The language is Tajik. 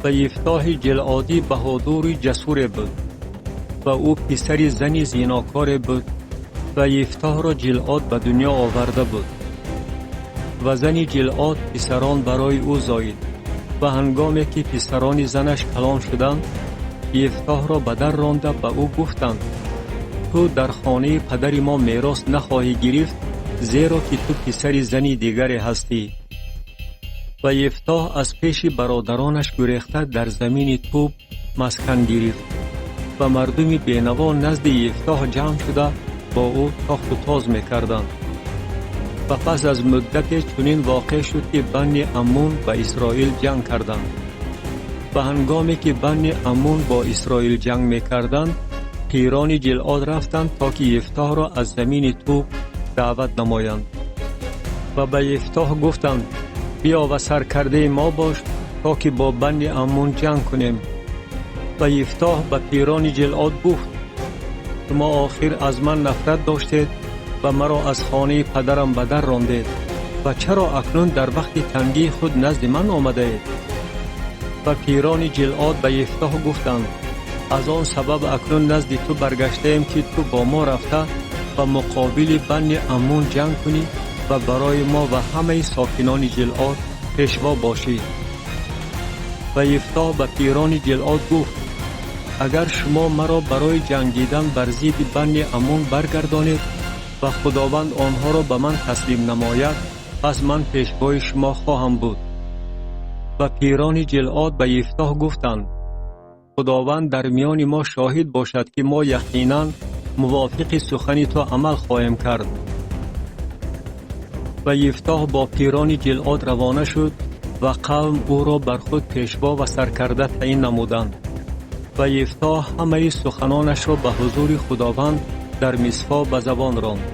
Ва Ифтоҳи Ҷилъодӣ баҳодури ҷасуре буд, ва ӯ писари зани зинокоре буд, ва Ифтоҳро Ҷилъод ба дунё оварда буд. Ва зани Ҷилъод писарон барои ӯ зоид. Ва ҳангоме ки писарони занаш калон шуданд, Ифтоҳро ба дар ронда ба ӯ гуфтанд: ту дар хонаи падари мо мерос нахоҳӣ гирифт, зеро ки ту писари зани дигаре ҳастӣ. Ва Ифтоҳ аз пеши бародаронаш гурехта дар замини Туб маскан гирифт. Ва мардуми бенаво назди Ифтоҳ ҷамъ шуда бо ӯ тохту тоз мекарданд. Ва пас аз муддате чунин воқеъ шуд, ки Банни Аммун ба Исроил ҷанг карданд. Ва ҳангоме ки Банни Аммун бо Исроил ҷанг мекарданд, пирони Ҷилъод рафтанд, то ки Ифтоҳро аз замини Туб даъват намоянд. Ва ба Ифтоҳ гуфтанд: биё ва саркардаи мо бош, то ки бо Банни Аммун ҷанг кунем. Ва Ифтоҳ ба пирони Ҷилъод гуфт: шумо охир аз ман нафрат доштед ва маро аз хонаи падарам ба дар рондед, ва чаро акнун дар вақти тангии худ назди ман омадаед? Ва пирони Ҷилъод ба Ифтоҳ гуфтанд: аз он сабаб акнун назди ту баргаштаем, ки ту бо мо рафта ба муқобили Банни Аммун ҷанг кунӣ ва барои мо ва ҳамаи сокинони Ҷилъод пешво бошӣ. Ва Ифтоҳ ба пирони Ҷилъод гуфт: агар шумо маро барои ҷангидан бар зидди Банни Аммун баргардонед ва Худованд онҳоро ба ман таслим намояд, пас ман пешвои шумо хоҳам буд. Ва пирони Ҷилъод ба Ифтоҳ гуфтанд: Худованд дар миёни мо шоҳид бошад, ки мо яқинан мувофиқи сухани ту амал хоҳем кард. Ва Ифтоҳ бо пирони Ҷилъод равона шуд ва қавм ӯро бар худ пешво ва саркарда таъин намуданд. Ва Ифтоҳ ҳамаи суханонашро ба ҳузури Худованд дар Мисфо ба забон ронд.